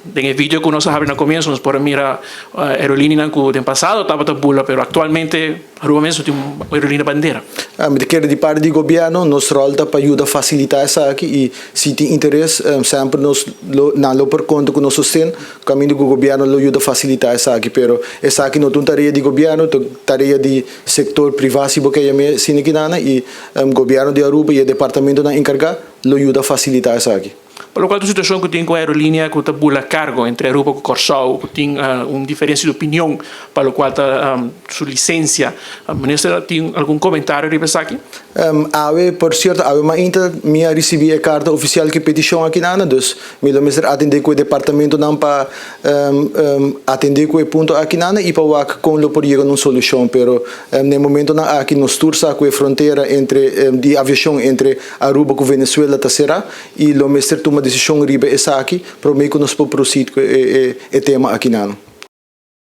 Den e video ku nos a habri na komienso nos por a mira aerolinianan ku den pasado tabata bula pero aktualmente Aruba mes no tin un aerolinia bandera. Mi ta kere di parti di gobièrnu nos ròl ta pa yuda fasilitá esaki i si tin interes semper nos lo nan lo por konta ku nos sosten kaminda ku gobièrnu lo yuda fasilitá esaki pero esaki no ta un tarea di gobièrnu ta tarea di sektor privá si bo ke yam'é asina kinana i gobièrnu di Aruba i e departamentonan enkargá lo yuda fasilitá esaki. Pa lokual ta situashon ku tin ku aerolínea ku ta bula kargo entre Aruba ku Kòrsou, ku tin un diferensia di opinion pa lokual ta su lisensia. Minister tin algun komentario riba esaki? Awe, por sierto, awe mainta mi a risibí e karta ofisial ku e petishon aki nan, dus mi lo mester atendé ku e departamentonan pa atendé ku e punto aki nan i pa wak kon lo por yega na un solushon. Pero na e momentonan aki nos tur sa ku e frontera entre di aviashon entre Aruba ku Venezuela ta será i lo mester tuma desishon riba esaki promé ku nos por proceed ku e tema akinan.